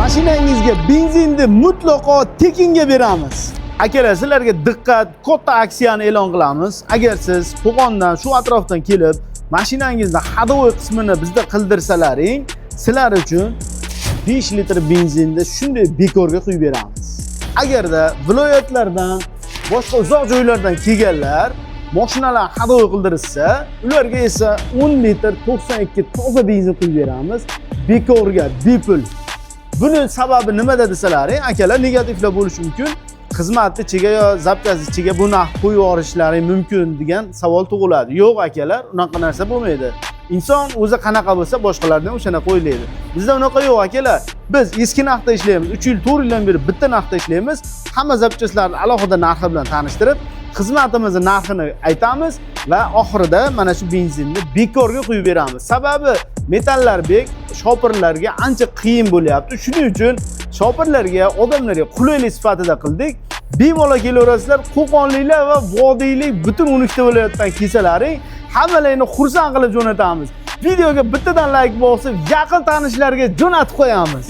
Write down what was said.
Mashinangizga benzinni mutlaqo tekinga beramiz. Akalar, sizlarga diqqat, katta aksiyani e'lon qilamiz. Agar siz Qo'qondan, shu atrofdan kelib, mashinangizni ходовой qismini bizda qildirsalaring, sizlar uchun 5 litr benzinni shunday bekorga quyib beramiz. Agarda viloyatlardan, boshqa uzoq joylardan kelganlar mashinalar ходовой qildirishsa, ularga esa 10 litr 92 toza benzin quyib beramiz bekorga, bepul. Buni sababi nimada desalaring, akalar, negativlar bo'lishi mumkin. Xizmatni ichiga yo запчасть ichiga bu narx qo'yib yuborishlari mumkin degan savol tug'iladi. Yo'q, akalar, unaqa narsa bo'lmaydi. Inson o'zi qanaqa bo'lsa, boshqalardan o'shanaqa o'ylaydi. Bizda unaqa yo'q, akalar. Biz eski narxda ishlaymiz. 3 yil, 4 yildan beri bitta narxda ishlaymiz. Hamma запчасть larni alohida narxi bilan tanishtirib, xizmatimizni narxini aytamiz va oxirida mana shu benzinni bekorga quyib beramiz. Sababi metallarbek shopirlarga ancha qiyin bo'lyapti. Shuning uchun shopirlarga, odamlarga qulaylik sifatida qildik. Bemalol kelaverasizlar. Qo'qonliklar va vodiylik butun 12 ta viloyatdan kelsalaring, hammalaringni xursand qilib jo'natamiz. Videoga bittadan layk bosib, yaqin tanishlarga jo'natib qo'yamiz.